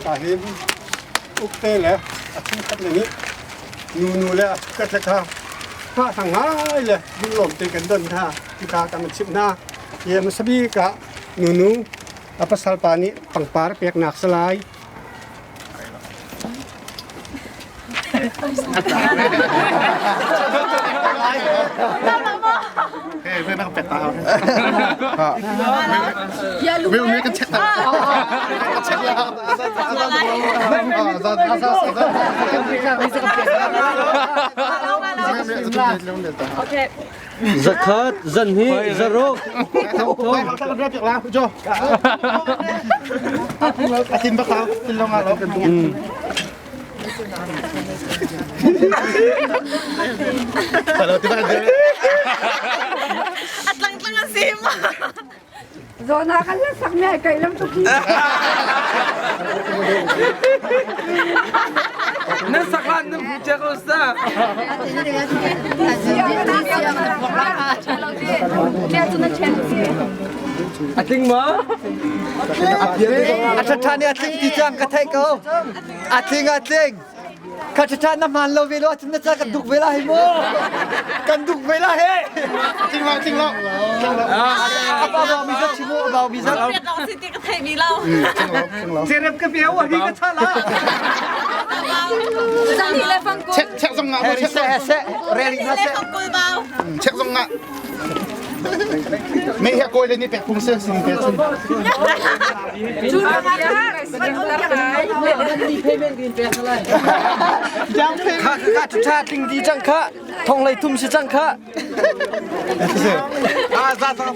Ka hin ukte le a chungkhat le nih nunu le a chungkhat le kha hna thang ngai le lunglawm te kan don hna tika kan chimh hna. Hi hmasa bik ah nunu a pasal pa nih pangpar peknak salai. Zakhat zan hi zaruk. A tlang tlang a si ma. Zona kan la sak mi ai kai lam tuk hi. Nan saklan nan hu che ko sa. A tling ma? A ṭha nih a tling ti cang ka theih ko. A tling a tling. Kha ṭha na hmaan lo ve lo ahcun na ca kan duk ve la hi mu. Kan duk ve la he. Tling lo tling lo. A ba ba mi zat chimu a ba mi zat. Riat long si ti ka thei mi lo. Cerep ka pe wa hi ka cha la. Zan hi le fang kul. Check check zong nga Heri se se reli na Le se. fang kul bao. Check zong nga. Me he koi le ni pek phung se sing pe chin. Kha kha tha tling di cang kha thong lei thum si cang kha. Ah za za.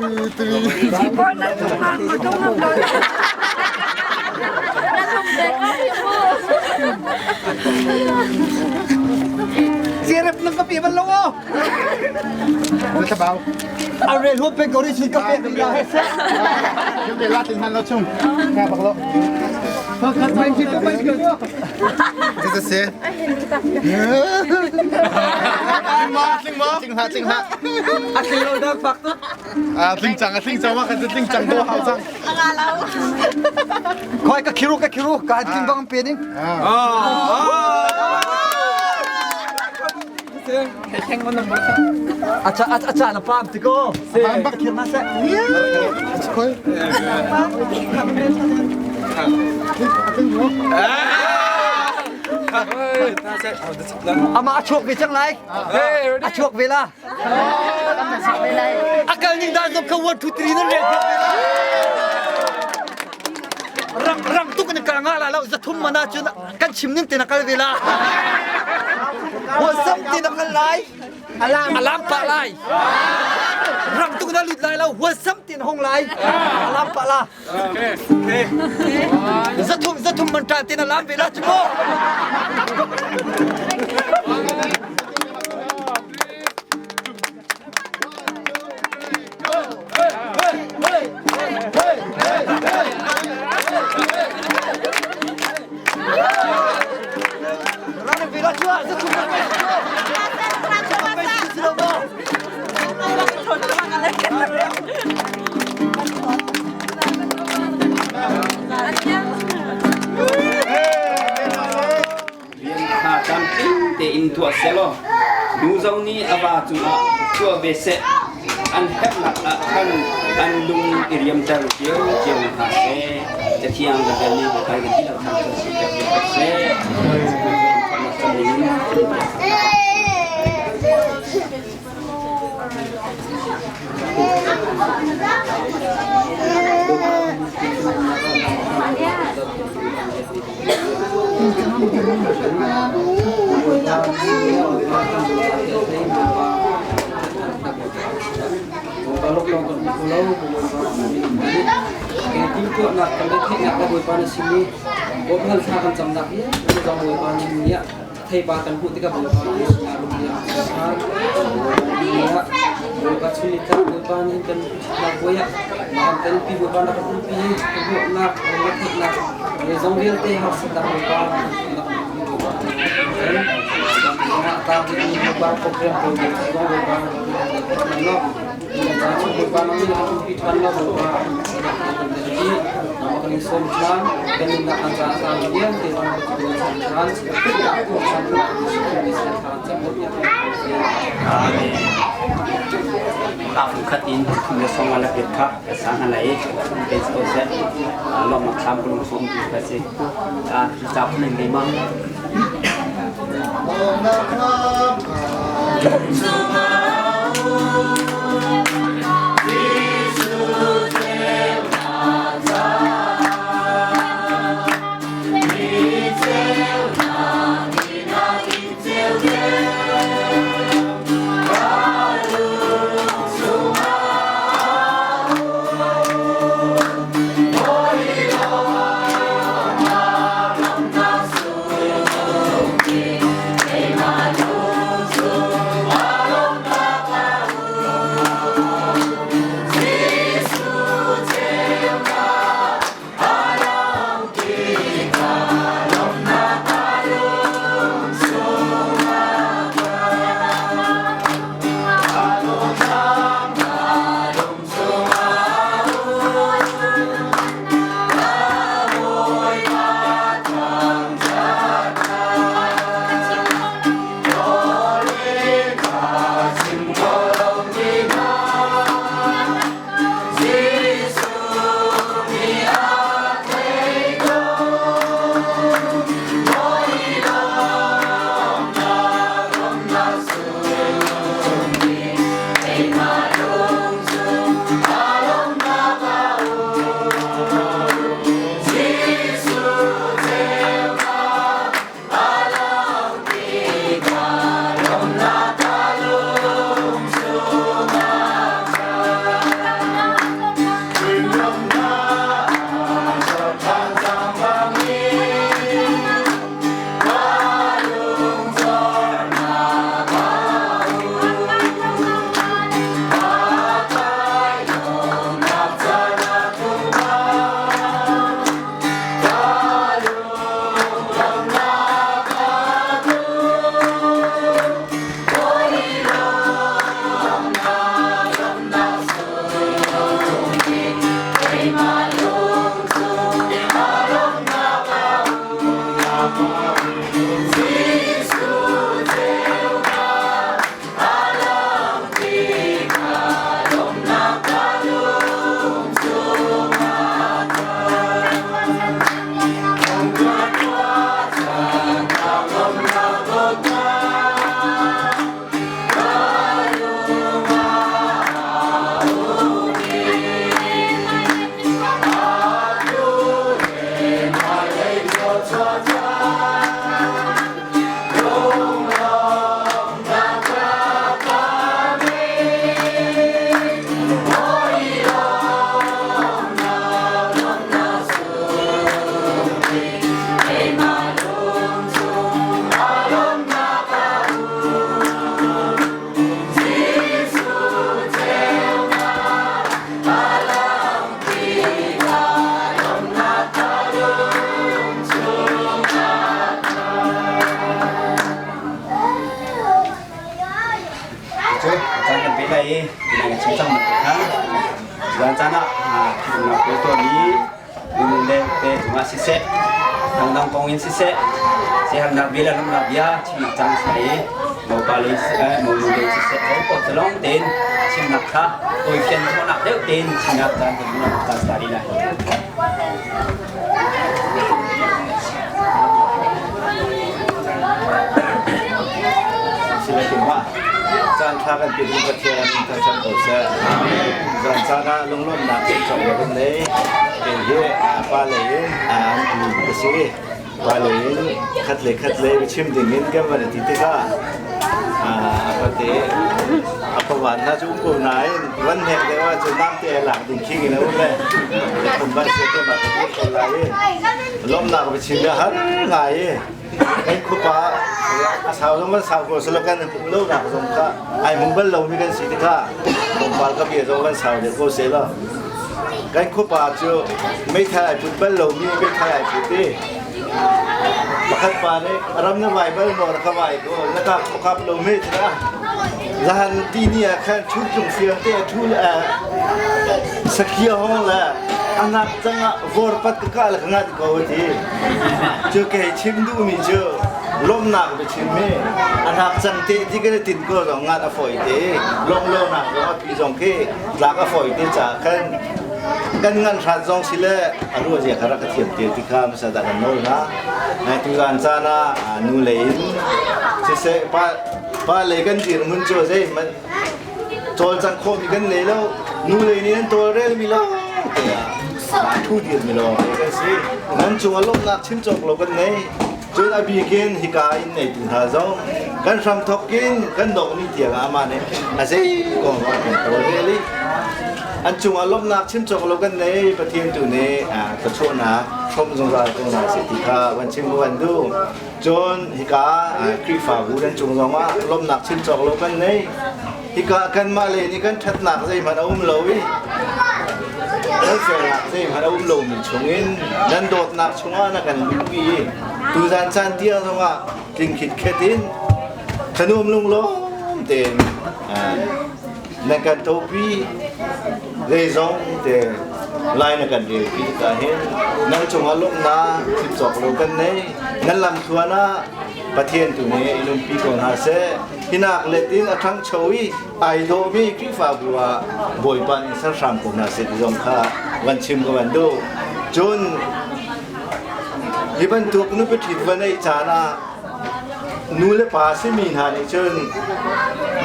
Two three. Sirep na ka pi bal lo o. Na thlabau. A rel hup peng ko ri chin ka pek la. Yung te la tin han lo chung. Ka bak lo. Mai chi ko mai chi ko. This is it. Tling ma, tling ma. Tling ha, tling ha. A tling lo dak fak tu. A tling cang, a tling cang, ma kan tling cang do hau cang. Khoi ka khiru ka khiru ka tling bang pe ding. Acha acha na pam ti ko. Pam bak khir na se. Khoi. Ama a chuak ve cang lai. A chuak ve la. A kal ning dan zong kha 1 2 3 nan rel piak ve la. Rang rang tuk in kal nga la lo zathum mana cun kan chim ning te na kal ve la. Huasam te na kal lai. Alam pa lai. Rang tuk na lut lai lo huasam tin hong lai. Alam pa la. Zathum zathum man ta te na lam ve la chu mo. Rian kha tlamtling tein tuah sehlaw nu zong nih a va cungah tuah ve seh. An herhnak ah khan an lung i riamter cio hna seh. Cathiang kan relmi Bawipa kan dihlak thangṭhat si pek pek seh. Timhtuahnak kan theihnak le Bawipa na sin i bawmhhal thla kan camnak hi zong Bawipa nih theipa kan hmuh tikah Bawipa nih sinah lung a kan ṭhan. Bawipa chung i tlak Bawipa nih kan ṭhitnak puai ah na kan telpi Bawipa na kan umpi ka hmuhnak na theihnak zeizong vialte harsatnak Bawipa na kan umpi Bawipa kan Bawipa program pawl zong Bawipa na kan Bawipa na kan umpi ṭhan lo Bawipa kan in sawm ṭhan kan nunnak kan caah caan vialte zong kan ṭhan Afu khat in thum le song ala pet kha ka sang ala i pe ko se lom mak thlam kulung som tu ka si a chap nei nei ma. Cu caan kan pe lai i kan chim cang bantuk khan zan caan ah thihnak pawl tuahmi nu le te cungah siseh dangdang kong in siseh siaherhnak bia le ramnak bia chimnak caan a si lai i mopa lei siseh monu lei siseh ho paoh zalong tein chimnak kha tawifian khawhnak deuh tein chimnak caan kan hmuh caan sa rih lai. Caan ṭha kan pe ding Pathian in thangṭhat ko seh. Zan caan ah lunglawmhnak cawk kan nei. Kei hi pa lei in an tu ka si. Pa lei in khat le khat le chim ding in kan van ti tikah pate a pawan hna cu um ko nain van hnek deuh ahcun namte lak ding khi in a um le kum van se te ma ka ko lai i lawmhnak va chim har ngai i kan khupa a sau zong kan sau ko selo kan um lo nak zong kha ai hmu bal lomi kan si tikah tlawmpal ka bia zong kan sau deuh ko se lo kan khuapa cu meithal ai put bal lomi meithal ai put i pakhat pa nih ram na vai bal maw na ka vai ko na kap kap lo me tira zahan ti ni ah khan thu tlung fiang te thu le sakia hong le anak cangah vor pat ka ka le ka ngat ko ti cu kei chim duhmi cu lawmhnak biachim hi a hnak cang te ti kan i tin ko zong ngat a fawi te lawmh lonak zong a pi zong khi tlak a fawi te caah khan kan ngan hrat zong si le a ruah zia kha rak ka thiam te ti kha hmasa dah kan nawl hna nai tuzan caan ah nu lei in siseh pa pa lei kan dirhmun cu zei hmanh cawlcangh khawhmi kan nei lo nu lei nih nan tawlrel mi lo tiah thu dir mi lo kan si nan cungah lawmhnak chim cawk lo kan nei cun a bikin hika in neitu hna zong kan hram thawk in kan dongh ni tiang ah amah nih a zei kong ah kan tawlrel i an cungah lawmhnak chim cawk lo kan nei Pathian tu nih thluachuahnak hrawm zungzal ko hna seh ti kha van chim van duh Cun hika Khrihfabu nan cung zongah lawmhnak chim cawk lo kan nei. Hika kanmah le nih kan ṭhatnak zeihmanh a um lo i kan felnak zeihmanh a um lomi chungin nan dawtnak chungah na kan luhpi i tuzan caan tiang zongah tling khitkhet in thanuam lunglawm tein na kan topi zeizong te lai na kan relpi tikah hin nang cungah lawmhnak chim cawk lo kan nei nan lam thluan ah Pathian tu nih in umpi ko hna seh hinak let in a ṭhangcho i ai dawhmi Khrihfabu ah Bawipa nih ser hram ko hna seh ti zong kha van chim ka van duh cun hi bantuk nupi ṭhit va neih caan ah Nu le pa simi hna nih cun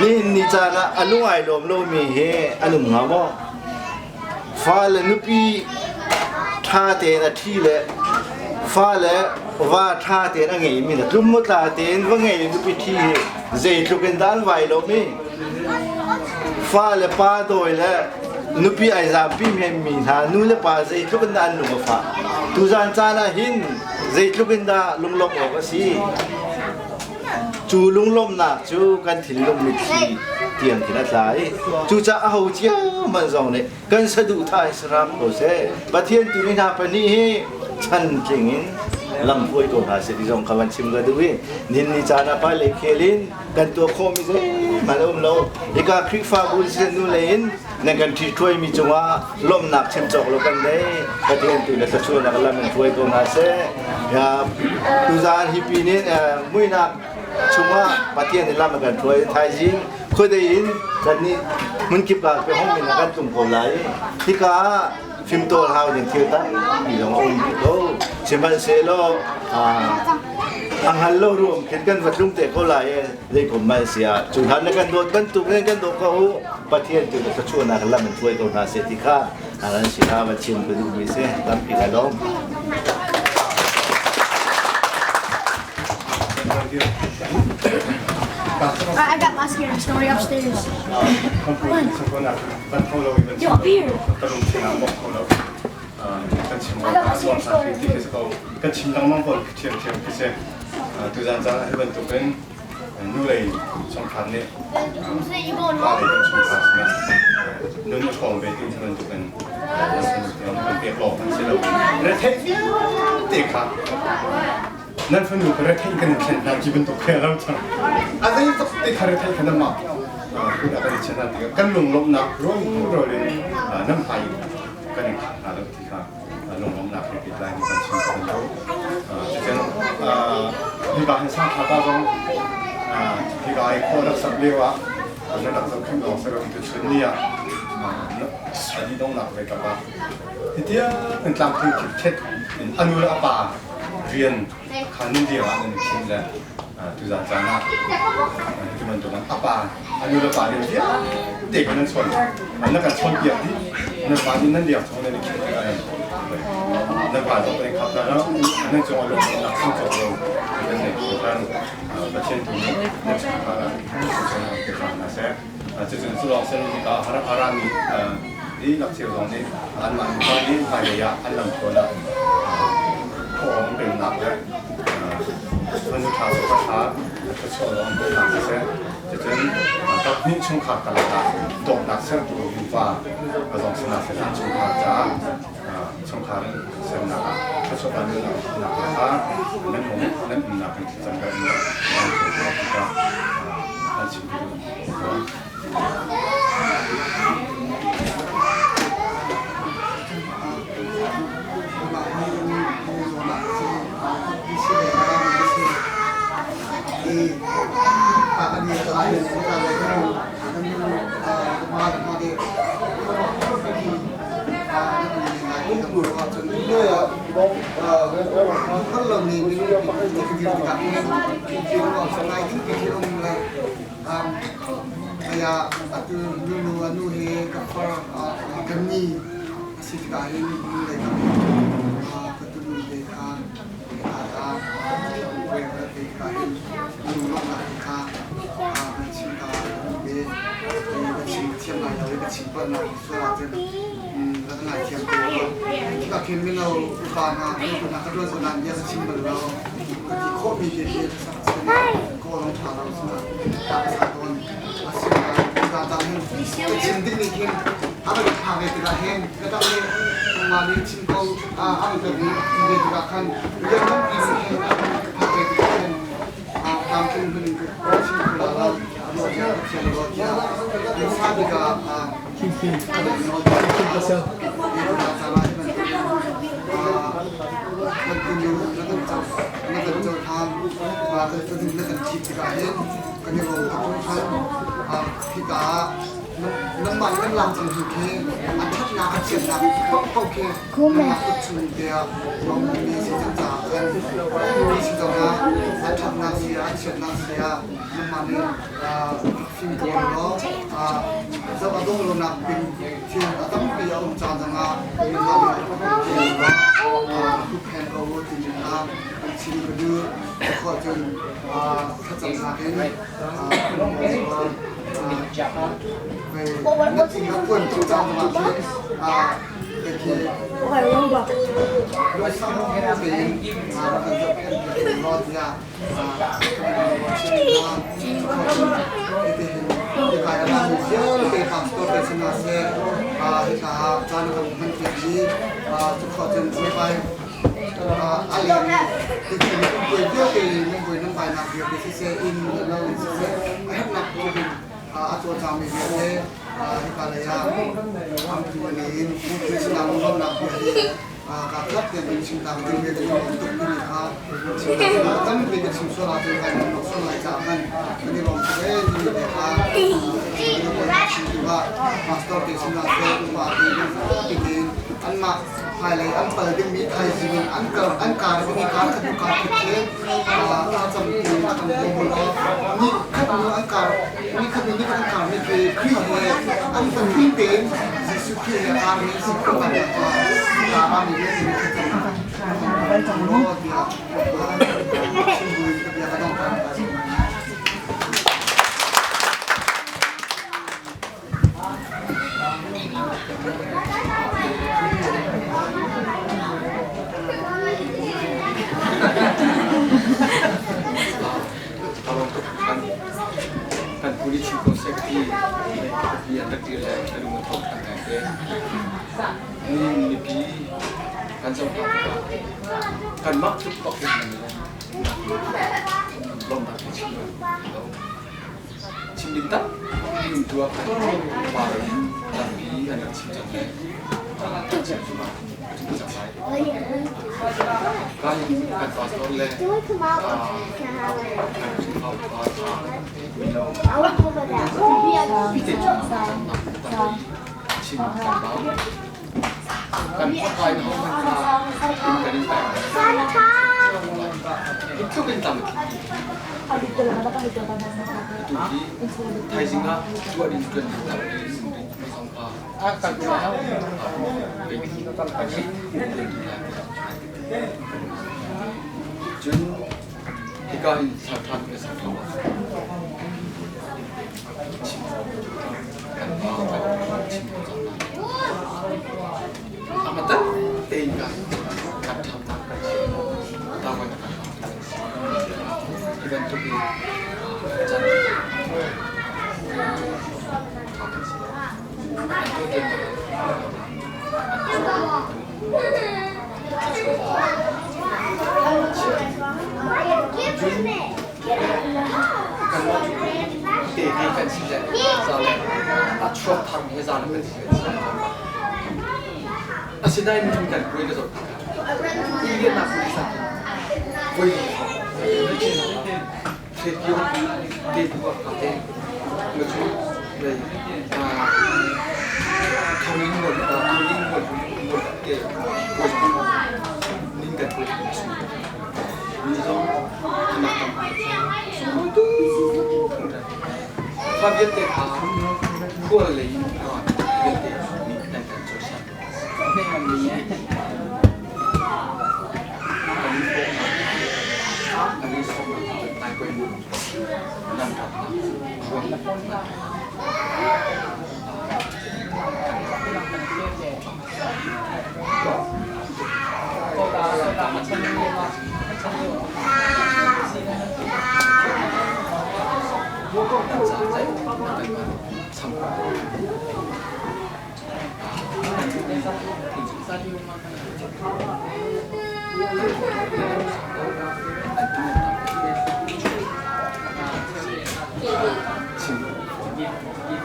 nihin ni caan ah a lung ai lawm lomi hi an um hnga maw? Fale nupi ṭha tein a ṭhi le fale va ṭha tein a ngeimi le tlum maw tla tein va ngei nupi ṭhi hi zeitluk in dah an vai lomi? Fale pa dawi le nupi ai zaampi mi hna nu le pa zeitluk in dah an lung a fah? Tuzaan caan ah hin Zeitluk in dah lunglawmh awk a si? Cu lunglawmhnak cu kan thinlung mitthli tiang khin a tla i cucaah aho cio hmanh zong nih kan saduhthah hi saram ko seh. Pathian tu nih hna pahnih hi chan tling in lamhruai ko hna seh ti zong kha van chim ka duh i nihin ni caan ah hmailei khel in kan tuah khawhmi zeihmanh a um lo. Hika Khrihfabu siseh nu lei in Nan kan ṭhithruaimi cungah lawmhnak chim cawk lo kan nei. Pathian tu le thluachuahnak lam in hruai ko hna seh. Tuzaan hi pin in muihnak chungah Pathian nih lam a kan hruai. Thaizing khuadei in kannih hmunkip ah hong in a kan tlung ko lai. Hika ah fimtawl hau ding thil tampi zong a um rih ko. Sihmanhsehlaw a hngal lo ruam khin kan va tlung te ko lai i zeikom man si ah cu hlan na kan dawt bantuk in kan dawt ko u. Pathian tu na thluachuahnak lam in hruai ko hna seh ti kha nan sinah va chim ka duhmi si. Tampi ka lawm. I got my scary story upstairs. Yo, up here. I got my scary story. Kan chim lengmang ko thiamthiam khi si. Tuzan caan ah hi bantukin nu lei chungkhar nih pa lei kan chungkhar sinah nun a hrawm ve ti bantukin kan pek lawng kan si lo. Retheih vialte kha nan fanu ka retheih kan in thlen hna ti bantuk khi a lo cang. A zei tuk te kha retheih kha nanmah kut ah kan i chiah hna tikah kan lunglawmhnak rual in nan hmai kan in khak hna lo ti kha lunglawmhnak he pehtlai in kan chim kan duh. Cucun hika hin sangthla pa zong hika i khua rak sak lio ah na rak zohkhenh lawng si lo tuchun ni ah a dih donghnak ve kap ah hitiang in tlamtling khipkhet in a nu le a pa rian kha nun lio ah nan i thim le tuzan caan ah hi bantuk in a pa a nu le pa rian vialte kha nan chawn na kan chawnpiak dih nan pa nih nan liang chung nan i khim tikah nan pa zong kan i khap hna lo nan cung ah lungthinnak chim cawk lo kan nei kan Pathian tu nih nan chungkhar ah pe hna seh. Cucun cu lawng si lo tikah Arami dihlak cio zong nih anmah nupa nih hmailei ah an lamtluan ah thawng pemnak le fanu ṭha cu pa ṭha thluachuah lawng pemnak siseh cucun kaphnih chungkhar karlak ah dawtnak sertu nupa zong si hna seh an chungkhar caah chungkhar sernak ah thluachuah nunnak kha nan um nan umnak in thlacam kan tikah an chim Kaya atu nunu anu he ka far kan ni a si tikah hin nu lei kam ka tunu te kha ka ka te kha hin nu lawmnak te kha kan chim ka ve ka chim thiam lai lo ka chim palh nak sual ahcun ka ngaithiam ko. Ka khin mino upa hna na ka tuan zawn bia ka chim bal lo. Ka ti khawhmi te khi kawlong ṭha lo sina ta ka sa tawn. Asinain ta hin ka chim ding nih khin a van phak ve tikah hin ka dang nih nangmah nih chim ko a van ka ti ve tikah khan rian nganpi nih hin a van phak ve tikah khin tlamtling hmun in ka chim kho la lo. Hmasa bik ah Nangmah kan lak cang hi khi a ṭhatnak a chiatnak paohpaoh khi nangmah kut chung te ah mi si cang caah khan mi si zongah a ṭhatnak si ah a chiatnak si ah nangmah nih fimtawl law zoh a dawh lonak ding thil a tampi a um caan zongah nangmah nih huppheng ko u timi kha kan chim ka duh. Khua cun thlacamnak in na puan cu caan zongah khin khi tein kan zohkhenh law tiah A cawlcangmi vialte hika lei ah an pu le in sinah lungrualnak bia hi kaa tlak tiang in chim ta ding mi kan lawm tuk timi kha chim ta tampi ka chim sual ahcun kai lawm sual lai caah khan kan i lawm tuk ee timi te kha chim tikah pastor te sinah seh upa te tiin anmah hmailei an pal dingmi thaizing in an kar an kar ding i kar khat hnu kar khat khi thlacam ti a kan bawm law ni khat hnu an kar ni khat hnu ni khat an kar mi khi Khrih he an pathum tein Jesuh Khrih he kar mi si ko kan ka mi vialte nih thlacam law tiah chim buin ka bia ka dong Kan puli chim ko seh ti hi an rak dir le ka lung a thawk ṭhan ngai te. Ni mipi kan zoh hna tikah kanmah tluk bak in nan i lawmhnak hi chim lo. Chim ding tampi um tu ah khan pa tampi an rak chim cang le kan chim zungah chim cang lai. Kan kan pastor le kan Khrihfa upa hna mino pite cungah tampi chim kan bau. Kan khuakai ho hmanh kha in kan in pek. Hi tluk in tam Atu hi thaizing ah tuah ding tuan ding tampi um rih mi zong kha Cun hika hin sarthan ke sarthan chim kan pa kan chim cang lai. Amatan tein kan kan ṭhamnak kan chim tawan kan hi bantuk in can te he kan si le za le a chuak thar he za le kan si asinain min kan puai ka zoh tikah nak pui sa voi thretio te tu a ka te ma chu lei thongin ngol thongin ngol ngol te poi nin kan pui su mi zong anak tam tu fa vialte kha khual lei vialte nih nan kan cawisan. Kan in sawmnak nai koi mu nan rat nak ruang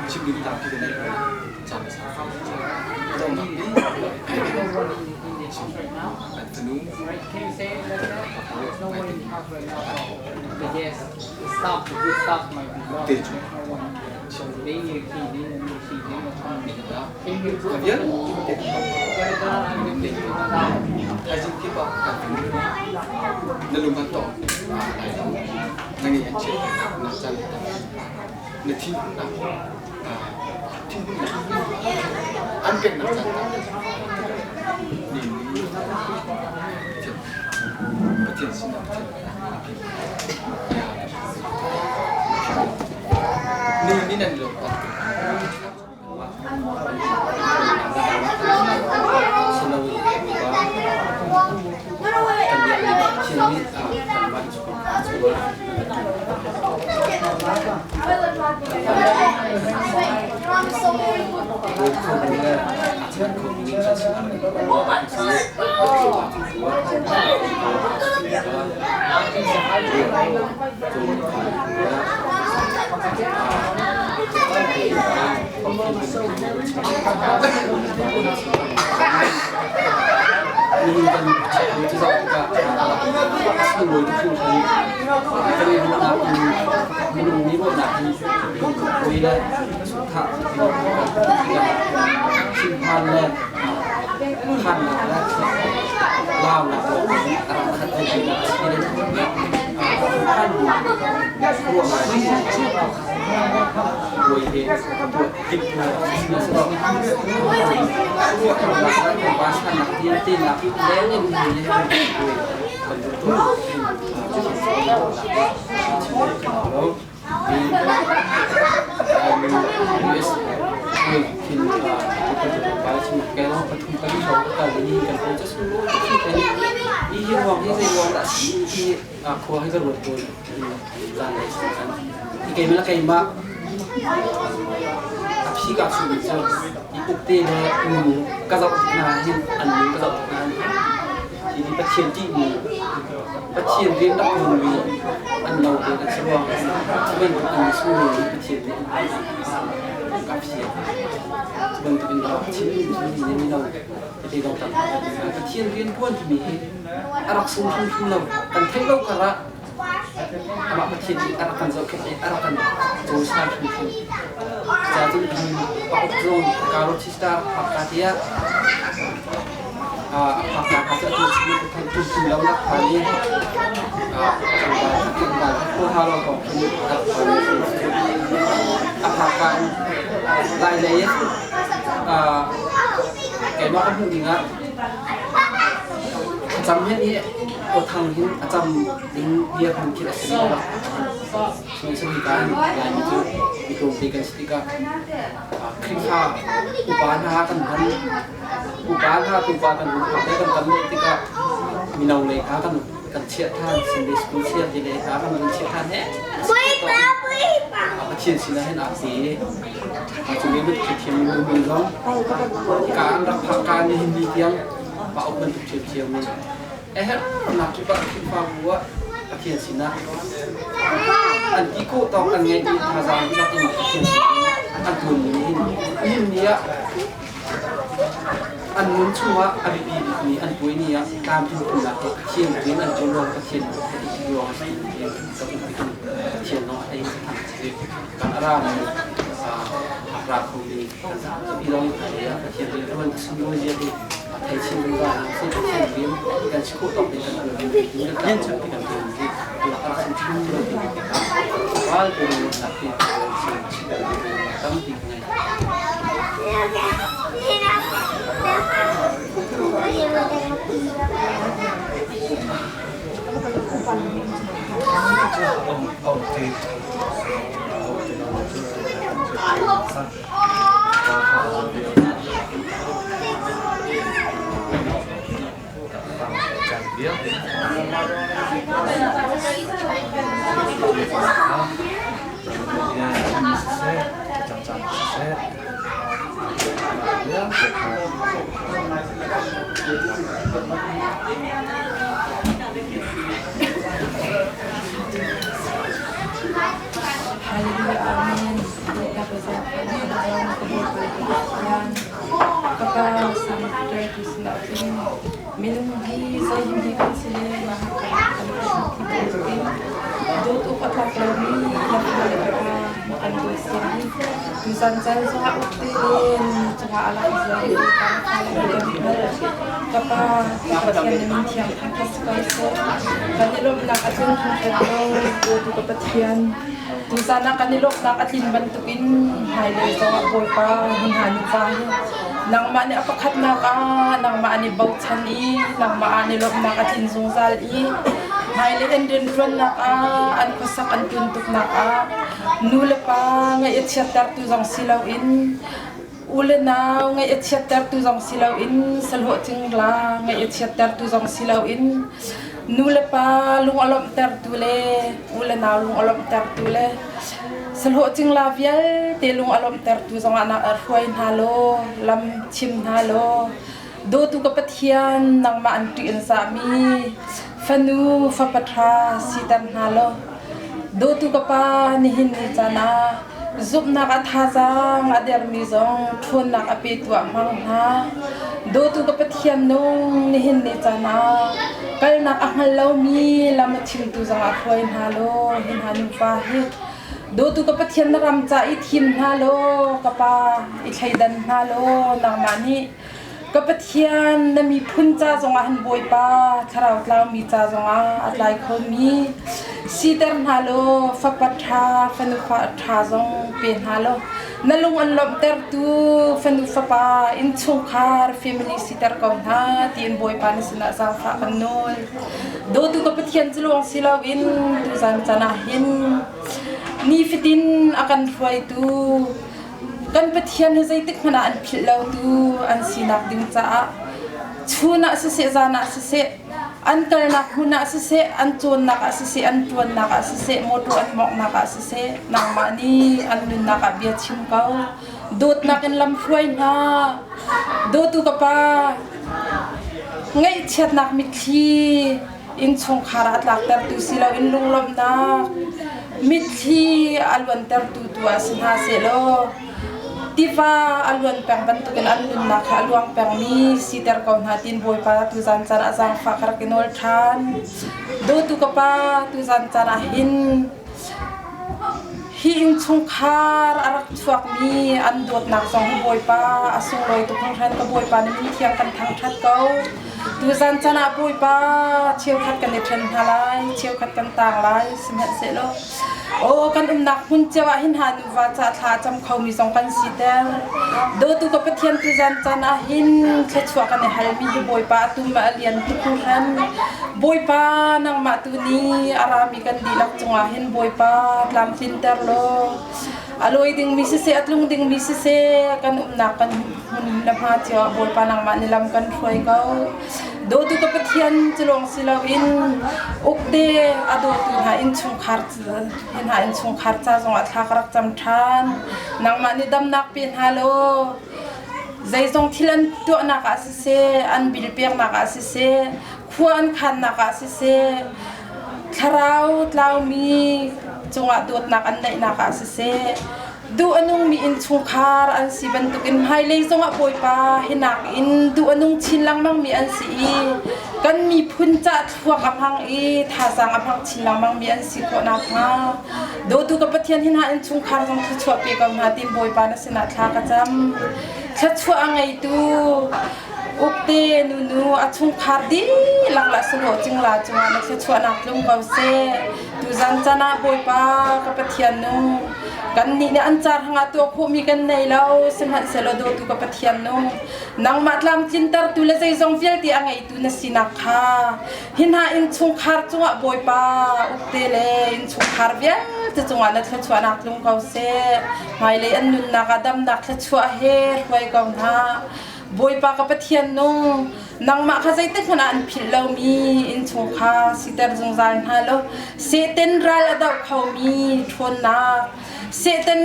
Chim ding tampi ka nei caan a sau. Donghnak bik an fanu te cu Thaizing kip ah kan na lung an tong lai lo na ngeih an chiat na can na thinhunnak thinhunnak an peknak can ni ni Pathian sinah Pathian Ni ni nan lo Nihin kan cu zoh tikah a sunglawi tuk hringhran. Kan i ruahnak in minung nih ruahnak hi lungkhawi le sungthah thinphan le phannak le launak lawng a rak khat ai tinak a si le phan ruah ngai buai he tuah Keimah a phi kaa chuhmi cu i ukte le nu ka zoh hna hin an min ka zoh hna hin hi Pathian ṭihmi Pathian rian rak ṭuanmi an lo te an si ruang cu bantuk an sunglawi Pathian nih ka phi cu bantuk in ka chim mi ni lo tete dong tam Pathian rian ṭuan timi hi a rak sung hrimhrim lo kan theih lo karah Amah Pathian nih a rak kan zohkhenh i a rak kan cawisan hrimhrim. Cucaah cun pakhat zong ka Rochester phak ka tiah a phak ka cu atu chim ka theih tum tum lo nak phan i tlangval tlangval khua ha lo kong khin a rak phan a phak ka in lai lei in keimah ka hmuh ning ah thlacam hen hi awthang hin a cam ding bia hman khi a si lo. Sihmanhsehlaw hika hin Laimi cu mi tlawmte kan si tikah Khrihfa upa hna kan hman upa hna tupa kan hun phak le kan tam deuh tikah mino lei kha kan kan chiah than Sunday school chiah ti lei kha kan hun chiah than he Pathian sinah hin aa pe cu ve bantuk thiam mi zong hika an rak phak ka nihin ni tiang pa uk bantuk ṭhiamṭhiam in a herhnak cu Khrihfabu ah Pathian sinah an ti khawh tawk an ngeih mi thazaang dihlak in Pathian sin an ṭuan mi hin nihin ni ah an nun chungah a biapi bikmi an puai ni ah tlamtling phunnak he Pathian rian an ṭuan ruang Pathian a ti ruang a si ti ka hmuh tik Pathian lawng a tei kan a rami a ra khomi kan i lawng hna ah Pathian rian ṭuan a sunglawi zia hi a thei chin zungzal hna sih Pathian rian kan si khawh tawk in kan ṭuan ding kan ṭuan ti kan ṭuan hi a rak sin chin lo ti tikah ral te nak hi sin tampi ka ngei. Hallelujah Amen. Kapa sampai tu sinah minung hi zei hi kan si le dawt uk a tlak lomi na fale kha na kan dawt siang hi tuzan caan zongah uk tein cungah a lang ziar i kan fale kan hngalh ka pa Pathian na min thiang thangṭhat si ko seh kan i lawmhnak a tlung hringhran ko dawtu ka Pathian tuzan ah kan i lawmhnak a tlin bantukin hmailei zongah Bawipa hi hna nuva hi nangmah nih a pakhatnak ah nangmah an i bochan i nangmah ah an i lawmhnak a tlin zungzal i hmailei an rianṭuannak ah an khuasak an tuntuknak ah nu le pa ngaih a chiattertu zong si loin u le nau ngaih a chiattertu zong si loin sahlawh cingla ngaih a chiattertu zong si loin nu le pa lung a lawmhtertu le u le nau lung a lawmhtertu le sahlawh cingla vialte lung a lawmhtertu zongah na hruai hna law lam chim hna law dawtu ka Pathian nangmah an ṭih an zahmi fanu fapa ṭha siter hna law dawtu ka pa nihin ni caan ah. Zumhnak a thazaang a dermi zong ṭhawnnak a petu ah hmang hna. Dawtu ka Pathian nung nihin ni caan ah kalnak a hngal lomi lam a chimtu zong ah hruai hna law hi hna nuva hi dawtu ka Pathian na ram ca i thim hna law ka pa i thleidan hna law nangmah nih Ka Pathian, na miphun ca zongah han Bawipa, thlarau tlaumi ca zongah a tlai khomi siter hna law fapa ṭha, fanu fa ṭha zong pe hna law na lung an lawmhtertu fanu fapa innchungkhar family siter ko hna tiin Bawipa na sinah zaangfah kan nawl. Dawtu ka Pathian cu lawng si loin tuzan caan ah hin nifatin a kan hruaitu Kan Pathian hi zeitik hmanh ah an philh lotu an sinak ding caah chun ah siseh zan ah siseh an kalnak hmun ah siseh an cawnnak ah siseh an ṭuannak ah siseh mawṭaw an mawnghnak ah siseh nangmah nih an nunnak ah bia chim ko. Dawtnak in lam hruai hna. Dawtu ka pa, ngaihchiatnak mitthli innchungkhar ah a tlaktertu si loin lunglawmhnak mitthli a luantertu tu ah si hna sehlaw tiva a luan peng bantukin an nunnak kha a luang pengmi siter ko hna tiin Bawipa tuzan caan ah zaangfah ka rak i nawl ṭhan. Dawtu ka pa tuzan caan ah hin hi innchungkhar a rak chuakmi an dawtnak zong hi Bawipa a sunglawi tuk hringhran ka Bawipa na min thiang kan thangṭhat ko. Tuzan caan ah Bawipa cheukhat kan i ṭhen hna lai, cheukhat kan taang lai, sihmanhsehlaw aw kan umnak hmun cio ah hin ha nuva ca thla a cam khomi zong kan siter. Dawtu ka Pathian tuzan caan ah hin thluachuah kan i halmi hi Bawipa a tum a lian tuk hringhran. Bawipa nangmah tu nih a rami kan dihlak cungah hin Bawipa tlamtlinter law a lawi dingmi siseh a tlung dingmi siseh kan umnak kan hmun le hma cio ah Bawipa nangmah nih lam kan hruai ko. Dawtu ka Pathian cu lawng si loin ukte a dawtu hna innchungkhar hi hna innchungkhar ca zongah thla ka rak cam ṭhan. Nangmah nih damnak pe hna law zeizong thil an tuahnak ah siseh an bil peknak ah siseh khua an khannak ah siseh thlarau tlaumi cungah dawtnak an neihnak ah siseh duh a nungmi innchungkhar an si bantukin hmailei zongah Bawipa hinak in duh a nung chin lengmangmi an si i kan miphun cah thluak a hmang i thazaang a hmang chin lengmangmi an si khawh nakhnga dawtu ka Pathian hi hna innchungkhar zong thluachuah pe ko hna tiin Bawipa na sinah thla ka cam thluachuah a ngeitu Ukte nunu a chungkhar dihlak le sahlawh cingla cungah na thluachuahnak tlung ko seh. Tuzan chan ah Bawipa ka Pathian nu kannih nih an car hangah tuah khawhmi kan nei lo sihmanhsehlaw dawtu ka Pathian nu nangmah tlamtlintertu le zeizong vialte a ngeitu na sinak kha hi hna innchungkhar cungah Bawipa ukte le innchungkhar vialte cungah na thluachuahnak tlung ko seh. Hmailei an nunnak ah damnak thluachuah he hruai ko hna. Bawipa ka Pathian nung, nangmah kha zeitikhmanh ah an philh lomi innchungkhar siter zungzal hna law Satan ral a doh khomi ṭhawnnak, Satan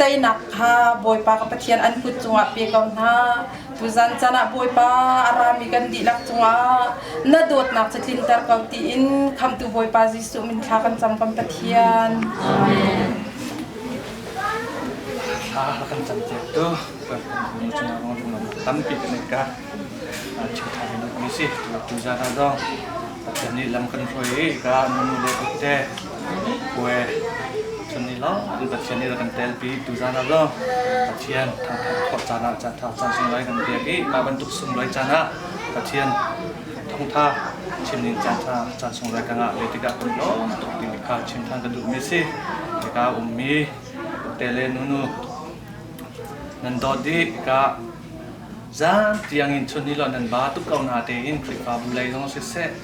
teinak kha Bawipa ka Pathian an kut cungah pe ko hna. Tuzan caan ah Bawipa a rami kan dihlak cungah na dawtnak cu tlinter ko tiin Khamhtu Bawipa Jesuh min thla kan cam kan Pathian. Amen. Thla kan cam piak tu kan cungah tampi kan ka chim tha mi si tu zan ah zong Pathian nih lam kan hruai i ka nu le ute kue chun ni lo Pathian nih kan tel pi tu zan ah zong Pathian thangthat khawh caan ah caan tha caan sunglawi kan pek i mah bantuk sunglawi caan ah Pathian thawngtha chim ning caan tha caan sunglawi ka ngah ve tikah kan lawm tuk timi kha chim than ka duhmi si hika ummi ute le nunu nan dawt dih ka zan tiang in chun ni lo nan ba tuk ko na tein Khrihfabu lei zong siseh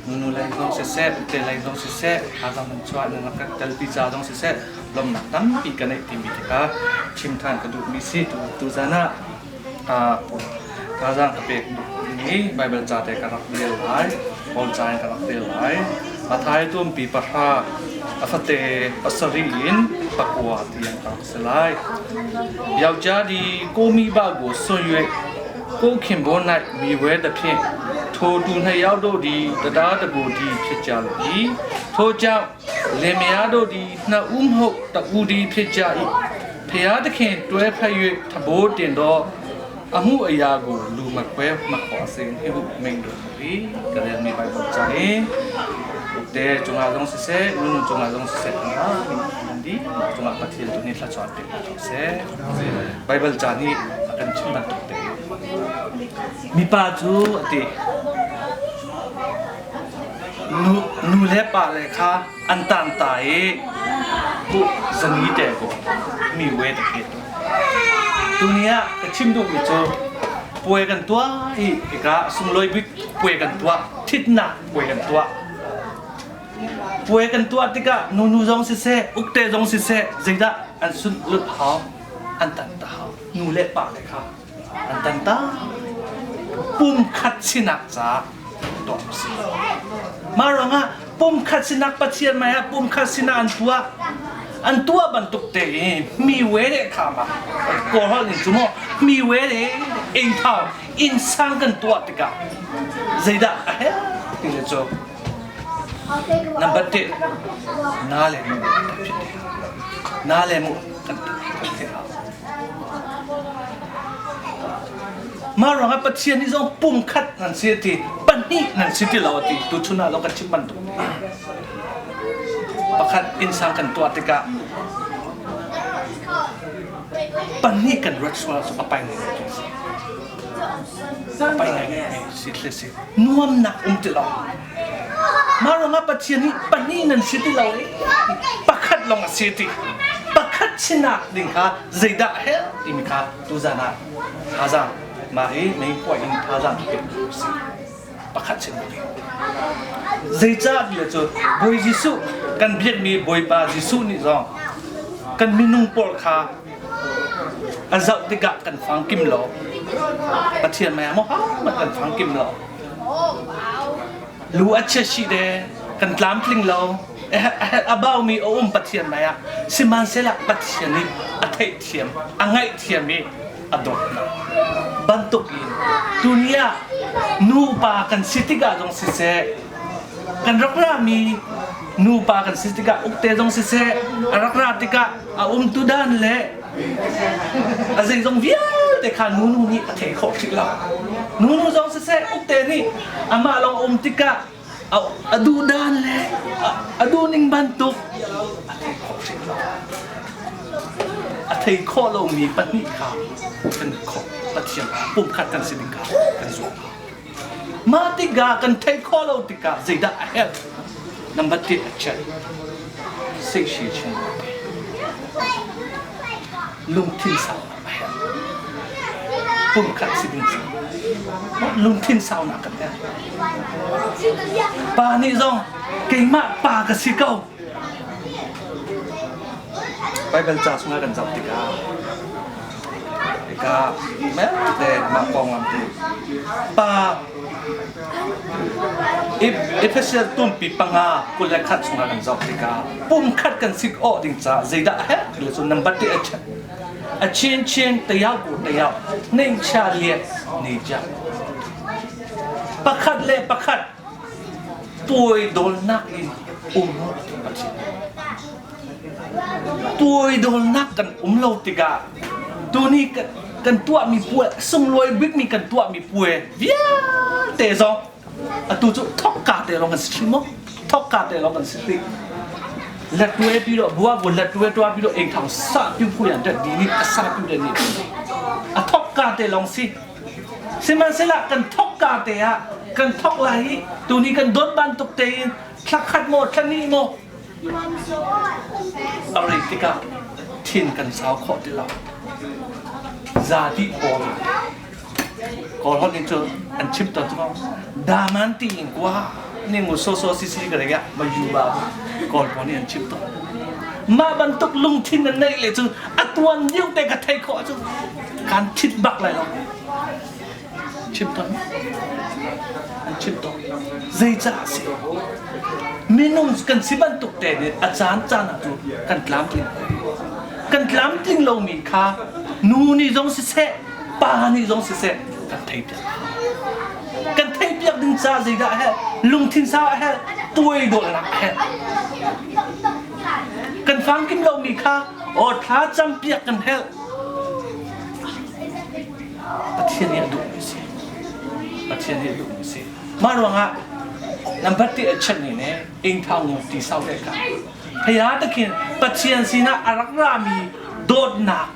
nunu lei zong siseh ute lei zong siseh tha zong nan chuah nan rak telpi ca zong siseh lawmhnak tampi ka neih timi te kha chim than ka duhmi si tu zan ah thazaang ka pek mi Bible ca te ka rak rel lai Paul ca in ka rak rel lai Mathai tuampi pahra a fate pasarih in pakua tiang ka rak si lai ယောက်ျားသည်ကိုမိဘကိုစွန့်၍ကိုခင်ပွန်း၌မိဝဲသဖြင့်ထိုသူနှစ်ယောက်တို့သည်တသားတကိုယ်တည်းဖြစ်ကြ၏ထိုကြောင့် လင်မယားတို့သည်နှစ်ဦးမဟုတ်တဦးတည်းဖြစ်ကြ၏ဖျားသခင်တွဲဖက်၍သဘိုးတင်သောအမှုအရာကိုလူမခွဲမခွာစေနှင့်ဟုမိန့်တော်မူ၏ကလေးမိပိုင်ပေါ်ကြရင်တဲ့ကျုံလာဆုံးဆက်ဆက်နုနုကျုံလာဆုံးဆက်ဆက်နာဒီကျုံလာပတ်တီတူနေလှချောတဲ့ဆက်ဘိုင်ဘယ်ဂျာနီအကန်ချင်းဘတ်တဲ့မိပါကျူအတေနုနုလဲပါလေခါအန်တန်တာေကိုဇနီးတဲ့ကိုမိဝဲတဲ့ကေတူနီယာကချင်းတို့မချိုပွေကန်တွားဟိကဆုံလွိဘိပွေကန်တွားထစ်နာပွေကန်တွားပွေကန်တွားတိကနူနူဇုံစစ်စေဥကတဲဇုံစစ်စေဇိဒအန်ဆွလွတ်ဟောအန်တန်တာဟောနူလဲပါလေခါအန်တန်တာปุ่มขัดสินักจ้าตอสิมารองะปุ่มขัดสินักปัจเจียนมาฮะปุ่มขัดสินักอันตัวอันตัวบรรทุกเตมีเวเดขามาโกฮอลินจุโมมีเวเดเอ็งเท่าอินสังกันตัวติกาเจดะเฮ้ติเลโจนับเตนาเลมุนาเลมุกันมารองะปัจเจียนนี่จงปุ่มขัดนั่นเสียทีปันนี่นั่นเสียทีเราตีตุชุนาเรากันชิมันตุประคัดอินสังกันตัวติกาปันนี่กันรัชวาสุไปไหนไปไหนสิเลสินวมหนักอุ้มติเรามารองะปัจเจียนนี่ปันนี่นั่นเสียทีเราประคัดลงเสียทีประคัดชินักดิ่งค่ะเจดะเฮลอิมิคาตุจานาฮาซามาฮีไม่ปล่อยอินทาจังเป็นสิประคัดเช่นนี้เจจ้าเดียวจะบอยยิสุกันเบียดมีบอยปายิสุนี่จองกันมีนุ่งปอลคาอาเจ้าติกะกันฟังกิมหลอปะเทียนแม่มอมันกันฟังกิมหลอรู้อัจฉริเดกันตามทิงเราอาบ่าวมีอมปะเทียนแม่สิมันเสละปะเทียนนี่อเทเทียมอังไงเทียมมีอดนะบันตุกินตุนียนูปากันสิติกาจงสิเซกันรักรามีนูปากันสิติกาอุกเตจงสิเซรักราติกาอาอุมตุดานเละอาศัยจงเวียแต่ขานูนูนี่เทขอสิเรานูนูจงสิเซอุกเตนี่อามาลองอุมติกาอาดูดานเละอาดูนิ่งบันตุกเทขอสิเราเทขอเรามีปัญหากันขอปัจเจียนปุ่มขัดกันสิดิกากันสูมาติกากันเทขอเราติกาเจดาเฮลนับเจ็ดเจ็ดสิกชีชินลุงทิ้งสาวเฮลปุ่มขัดสิดิกาลุงทิ้งสาวนักกันเนี่ยปานี่จงเก่งมากปากระสิเก้าไปเบลจ่าสุนัขกันจับติกากาแม้แต่มากองลำตีปาเอฟเฟซตุ้มปีปังอากุลขัดสุนัขกันจับติกาปุ่มขัดกันสิกอดิ่งจ้าเจดาเฮคือส่วนนับเจ็ดอเชียนเชียนเตียวกูเตียวนิ่งชาเลียนี่จ้าประคัดเล่ประคัดตัวโดนนักอินอุ้มตัวโดนนักกันอุ้มโลติกาตัวนี้กันตัวมีป่วยส่งรวยบิ๊กมีกันตัวมีป่วยเวียเตะซองอ่ะตัวจุทอกกาเตะลองกันสิมั้งทอกกาเตะลองกันสิลัดตัวพี่เราบัวบัวลัดตัวตัวพี่เราเองทำซาปิ้วผู้อย่างเด็ดดีนี่ซาปิ้วเด็ดนี่อ่ะทอกกาเตะลองสิสิมันเสละกันทอกกาเตะอ่ะกันทอกไหลตัวนี้กันโดนบันตกเตะทักขัดโมทันนี่โมอะไรติกาทิ้งกันสาวขอที่เราซาดิโอก่อนนี้จะอันชิปตัวจ้าดามันตีนกว่านี่งูโซโซซิซิกันเลยมาอยู่บ้าก่อนนี้อันชิปตัวมาบรรทุกลุงทิ้งนั่นเลยจุอัตวันยุ่งแต่กระเทยขอจุการชิดบักเลยหรอชิปตัวอันชิปตัวเจจ้าสิมินุ่งกันสิบรรทุกแต่เนี่ยอาจารย์จานะจุกันกล้ามทิ้งกันกล้ามทิ้งเรามีค่านูนี่จงสิเสปานี่จงสิเสกันเทเปียกันเทเปียกดึงจ้าสิได้ฮะลุงทิ้งซาฮะตัวโดนหลักฮะ famkim lomi kha aw thla campiak kan helh. Pathian nih a duhmi si. Pathian nih a duhmi si. Mah ruangah number ti a chan ni ne ing thau ngu ti sau le ka. Phaya takhin Pathian sinah a rak rami dawtnak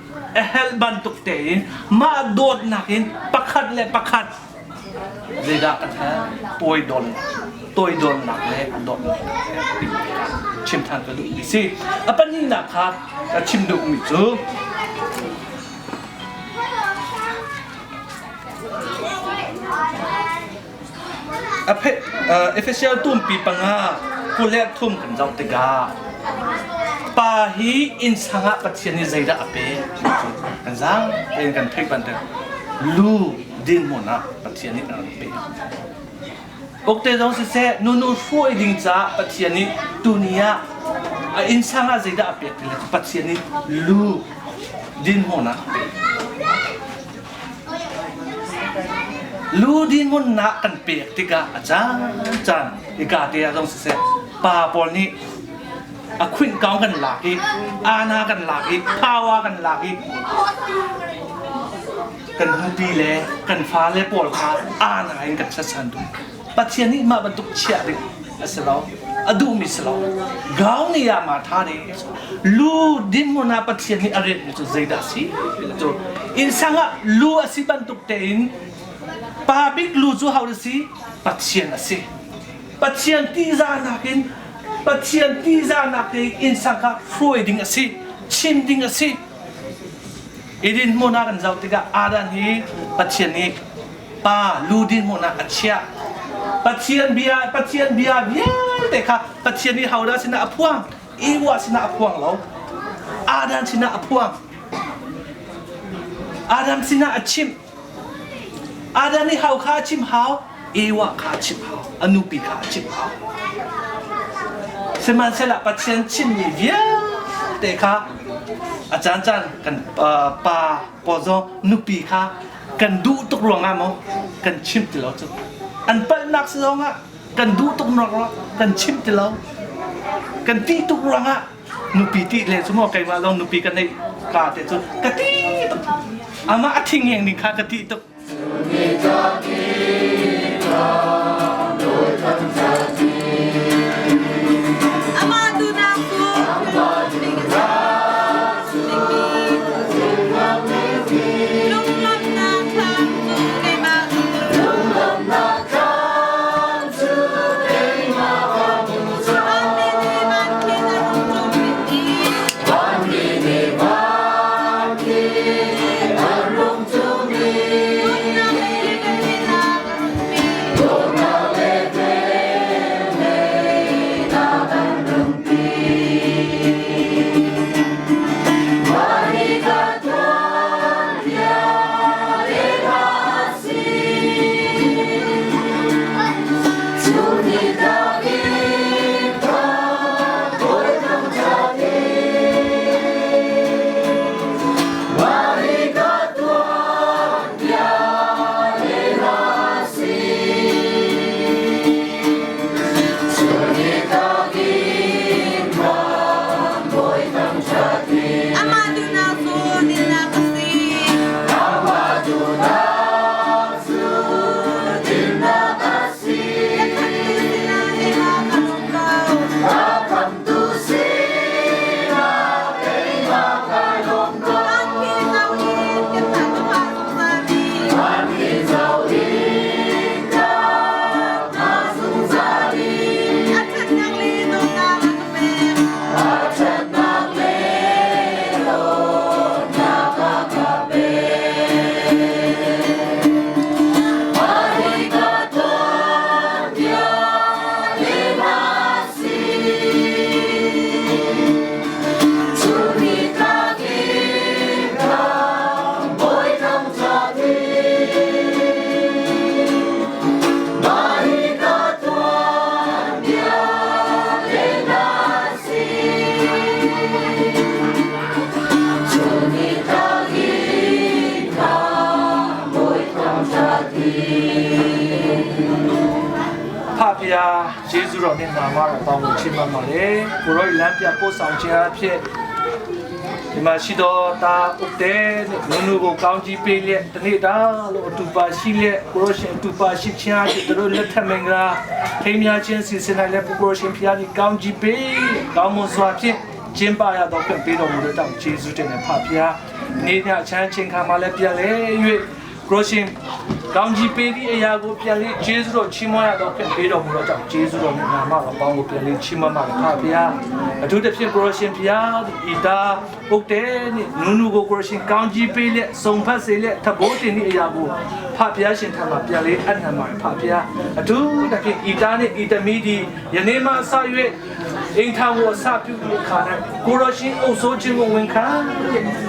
a helh bantuk tein mah dawtnak in pakhat le pakhat zeidah kan helh toidol toidolnak le dawtnak chim than ka duhmi si. A pahnihnak kha ka chim duhmi cu Efesial tumpi panga 23 kan zoh tikah pa hi innsang ah Pathian nih zeidah a pek ti cu kan zaang tein kan theih bantuk lu dinhmun ah Pathian nih a rak pek. Ukte zong siseh nunu hruai ding caah Pathian nih tuni ah a innsang ah zeidah a pek ti le cu Pathian nih lu dinhmun ah a pek. Lu dinhmunnak kan pek tikah a caan hika te ah zong siseh pa pawl nih a khuinh kaung kan lak i ana kan lak i power kan lak i kan nupi le kan fale pawl kha ana in kan satsan duh. Pathian nih mah bantuk chiah ding a si lo a duhmi si lo gau ni ah ma tha de lu dinhmun ah Pathian nih a rianmi cu zeidah si cu innsang ah lu a si bantuk tein pa bik lu cu ho si Pathian a si Pathian tihzahnak in Pathian tihzahnak te innsang kha hruai ding a si chim ding a si Eden hmun ah kan zoh tikah Adam hi Pathian nih pa lu dinhmun ah a chiah. Pathian bia Pathian bia vialte kha Pathian nih hodah sinah a phuang? Ewa sinah a phuang lo. Adam sinah a phuang. Adam sinah a chimh. Adam nih hau kha a chim hau, Ewa kha a chimh hau, a nupi kha a chimh hau. Sihmanhsehlaw Pathian chimmi vialte kha a caancaan kan pa pawl zong nupi kha kan duh tuk ruangah maw kan chimh ti lo cu an palhnak si zongah kan duh tuk ruangah kan chimh ti lo kan tih tuk ruangah nupi tih le cu maw keimah zong nupi ka neih ka te cu ka ti tuk amah a thing heng ding kha ka tih tuk. Amah duhnak cu Lunglawmhnak thlam cu keimah Vanmi nih van khin a rung ṭum i. ဖျားကျေးဇူးတော်နဲ့နာမတော်ပေါင်းကိုချီးမွမ်းပါလေကိုရောလမ်းပြပို့ဆောင်ခြင်းအဖြစ်ဒီမှာရှိတော်တာဥတဲ့နုနုကိုကောင်းကြီးပေးလျက်တနေ့တာလို့အတူပါရှိလျက်ကိုရောရှင်အတူပါရှိခြင်းအဖြစ်တို့လက်ထက်မင်္ဂလာထိမ်းများခြင်းစီစဉ်နိုင်တဲ့ကိုရောရှင်ဖျားကြီးကောင်းကြီးပေးကောင်းမွန်စွာဖြင့်ကျင်းပရတော့ခွင့်ပေးတော်မူတဲ့တောင်ကျေးဇူးတင်တယ်ဖဖျားနေညချမ်းချင်းခါမှလည်းပြန်လဲ၍ကိုရှင်ကောင်းကြီးပေးသည့်အရာကိုပြန်လေးကျေးဇူးတော်ချီးမွမ်းရတော့ခွင့်ပေးတော်မူတော့ကြောင့်ကျေးဇူးတော်နဲ့နာမတော်ပေါင်းကိုပြန်လေးချီးမွမ်းပါဖဖျားအထူးသဖြင့်ကိုရှင်ဖျားဤတာပုတ်တဲ့နုနုကိုကိုရှင်ကောင်းကြီးပေးလက်စုံဖက်စေလက်သဘောတင်သည့်အရာကိုဖဖျားရှင်ထံမှာပြန်လေးအနှံပါဖဖျားအထူးသဖြင့်ဤတာနဲ့ဤသမီးဒီယနေ့မှစ၍အိမ်ထောင်ကိုအစပြုတဲ့အခါ၌ကိုရရှင်အုပ်စိုးခြင်းကိုဝန်ခံ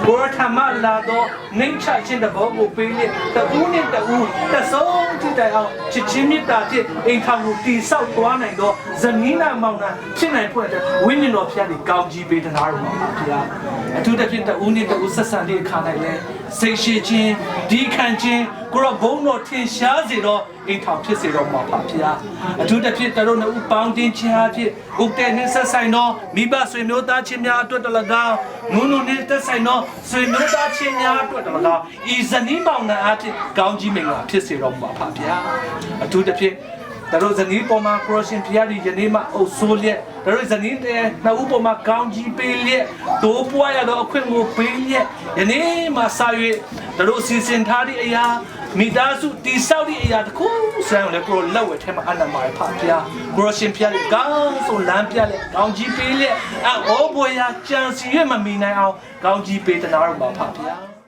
ကိုရထမလာတော့နှိမ့်ချခြင်းတဘောကိုပေးလက်တူးနဲ့တူးတဆုံးထိတိုင်အောင်ချစ်ချင်းမြတ်တာဖြင့်အိမ်ထောင်ကိုတိဆောက်သွားနိုင်တော့ဇနီးနာမောင်နာဖြစ်နိုင်ဖွင့်တဲ့ဝိညာဉ်တော်ဖျားဒီကောင်းကြီးပေးတနာတော်မှာဖျားအထူးသဖြင့်တူးနဲ့တူးဆက်ဆံတဲ့အခါ၌လဲစိတ်ရှိခြင်းဒီခံခြင်းကိုရောဘုန်းတော်ထင်ရှားစေတော့အိမ်ထောင်ဖြစ်စေတော့မှာပါဖျားအထူးသဖြင့်တရုတ်နှစ်ဦးပေါင်းတင်ခြင်းအဖြစ်ဥတတဲ့နှင့်ဆက်ဆိုင်သောမိဘဆွေမျိုးသားချင်းများအတွက်တလကောင်းနုနုနှင့်သက်ဆိုင်သောဆွေမျိုးသားချင်းများအတွက်တလကောင်းဤဇနီးမောင်နှံအဖြစ်ကောင်းကြီးမင်္ဂလာဖြစ်စေတော့မှာပါဖျားအထူးသဖြင့်တတို့ဇနီးပေါ်မှာခရရှင်ဖျားဒီယနေ့မှအုပ်ဆိုးလျက်တတို့ဇနီးတဲ့နှစ်ဦးပေါ်မှာကောင်းကြီးပေးလျက်တိုးပွားရတော့အခွင့်ကိုပေးလျက်ယနေ့မှစ၍တတို့စီစဉ်ထားသည့်အရာမိသားစုတိဆောက်သည့်အရာတစ်ခုဆန်းလည်းကိုရောလက်ဝဲထဲမှာအနမာရဖဖျားကိုရောရှင်ဖျားလေကောင်းဆုံးလမ်းပြလေကောင်းကြီးပေးလျက်အောဘွေရာကြံစီရမမီနိုင်အောင်ကောင်းကြီးပေးတနာတော့ပါဖဖျား။